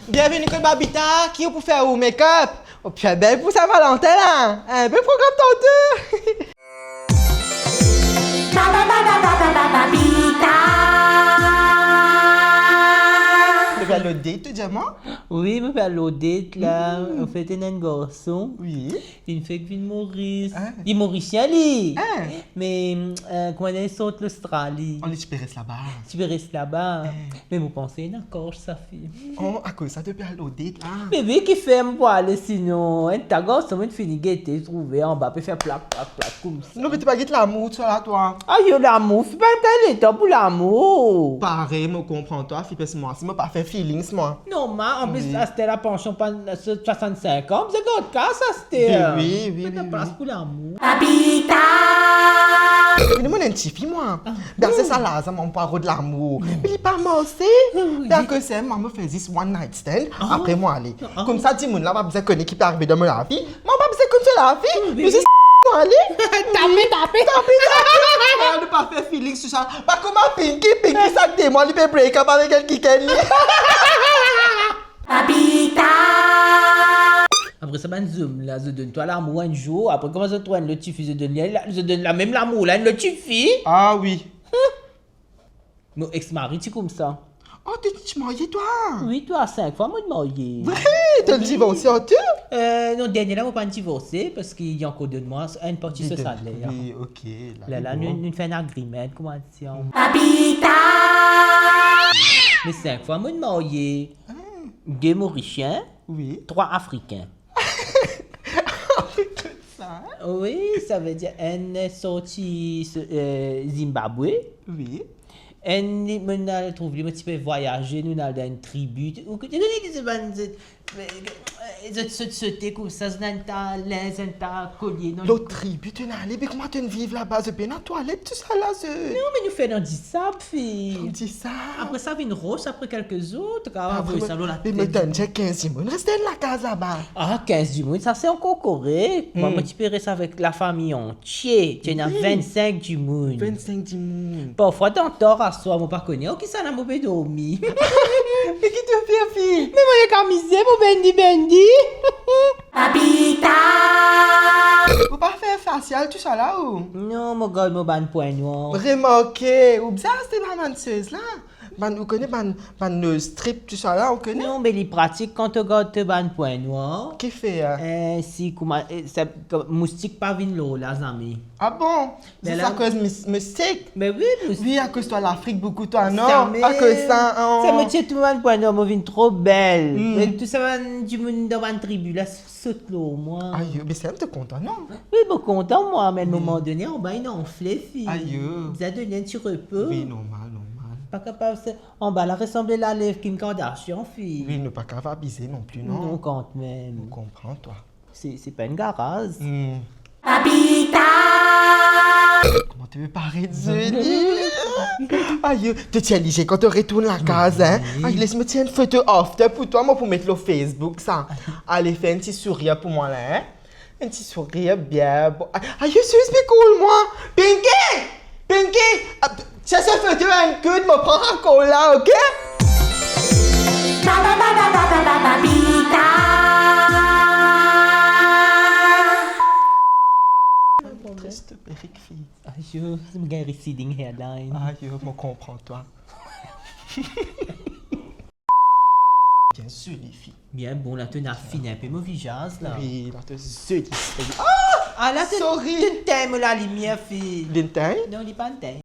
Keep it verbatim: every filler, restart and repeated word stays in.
Bienveni kot Babita, ki ou pou fer ou make-up? Ou pou fer bel pou Saint-Valentin la. Enn bel program tanto. Babita. Ou pe al lot date, to dir mwa? Wi, mo pe al lot date la. Anfet, ena enn garson. Wi. Li fek vinn Moris. Ah. Li Morisien, li. Ah. Me, eh, kouma li sort Lostrali. Oh, li ti pe res laba. Ti pe res laba. Ah. Me mo panse ena kars sa fi. Oh, akoz sa to pe al lot date la? Me wi, kifer mo pou ale sinon? Enn ta garson mo finn fini gete, trouve anba, pe fer plak, plak, plak koumsa. Non, me to pa get lamour, to la, twa. Ayo, lamour, fi pa gagn letan pou lamour. Parey, mo konpran twa, fi, parski mwa si mo pa fer feelings, mwa. Normal, anplis, wi, aster la pansion pa swasann-sink an, bizin gard kas aster. Wi, wi, wi, wi. Plas pou lamour. Babita! Wi, mo enn tifi, mwa. Ah. Be, se sa la, sa, mo pa rod lamour. Non. Me li pa marse. Ah, wi. Be, akoz sa, mwa, mo fer zis one night stand, ah, apre mo ale. Ah. Koumsa, dimoun la pa bizin kone ki pe arive dan mo lavi. Mo pa bizin konn so lavi. Ah, wi. Mo zis mo ale. Tape, tape. Tape, tape. Ah, nou pa fer feelings, tousa. Pa kouma Pinky, Pinky, sa de mwa, li pe break up avek enn kikenn li. Babita! Apre sa, bann zom la, zot donn twa lamour enn zour, apre kouma zot trouv enn lot tifi, zot donn li la, zot donn lamem lamour la enn lot tifi. Ah wi. Mo ex-mari ti koumsa. Oh, to ti marye, twa? Wi, twa, sink fwa mo marye. Vre? To divorse an tou? Eh, non, dernie la, mo pa'nn divorse, parski li ankor donn mwa enn parti so saler. Wi, ok, la, lerla, bon, nou, nou fer enn agreement, kouma dir. Babita! Me sink fwa mo marye. Ah. De Morisien, wi, trwa Afrikin. Avek tout sa, hein? Wi, savedir enn sorti, eh, Zimbabwe. Wi. Enn, li, mo'nn al trouv li, mo ti pe vwayaze, nou'nn al dan enn tribi. Ou, ou, ou, zot, zot, zot sot, sote koumsa, zot ena enn ta linz, enn ta kolie, non? Lot tribi to'nn ale, be kouma to'nn viv laba, zot pena twalet, tousala, zot? Non, me nou fer dan disab, fi. Dan disab? Apre sa vinn ros, apre kelke zour, to kapav avoy sa lor latet. Ah, vre? Me mo tann dir kinz dimoun res dan enn lakaz laba. Ah, kinz dimoun, sa se ankor korek. Mwa, hmm, mo ti pe res avek lafami an tie, ti ena, wi, vennsink dimoun. Vennsink dimoun. Parfwa dan tar aswar, mo pa kone, oh, kisannla mo pe dormi. Me ki to fer, fi? Me mo nek amize, mo bendi, bendi. Babita! Ou pa fer fasyal, tousala, ou? Non, mo gard mo bann pwin nwar. Remarke, ou bizin aste bann, bann sez la. Bann, ou kone bann, bann nose trip, tousala, ou kone? Non, me li pratik kan to gard to bann pwin nwar. Kifer? Eh, si kouma, eh, sa, moustik pa vinn lor la zame. Ah bon? Be la, akoz mous-, moustik? Be wi, moustik. Wi, akoz twa Lafrik boukou twa, non? Zame. Akoz sa, oh. Sa mo tir tou bann pwin nwar, mo vinn tro bel. Hmm. Me tou sa bann dimoun dan bann tribi la, sot lor mwa. Ayo, be sa, to kontan, non? Wi, mo kontan mwa, me enn moman done, anba inn anfle, fi. Ayo. Bizin donn li enn ti repo. Wi, normal, normal. Pa kapav, se, anba la resanble la, le Kim Kardashian, fi. Wi, nou pa kapav abize non pli, non? Non, kantmem. Mo konpran twa. Se, se pa enn garaz. Hmm. Babita! Kouma to pe paret zoli! Ayo, to ti alize kan to retourn lakaz, hein? Wi. Ay, les mo tir enn foto after pou twa, mo pou met lor Facebook sa. Ale, fer enn ti sourir pou mwa la, hein? Enn ti sourir bien bon. Ay, ayo, sis, be cool mwa! Pinky! Pinky! Ah, sa se foto enn kout, mo pran ankor la, ok? Ba, ba, ba, ba, ba, ba, ba, Babita. Tris perik, fi. Ayo, mo gagn receding hairline. Ayo, mo konpran twa. Bien zoli, fi. Bien bon, la to ena fin inpe mo vizaz la. Wi, la to zoli. Ah! Ah, la to, sorry, to tegn mo lalimier, fi. Li tegn? Non, li pa tegn.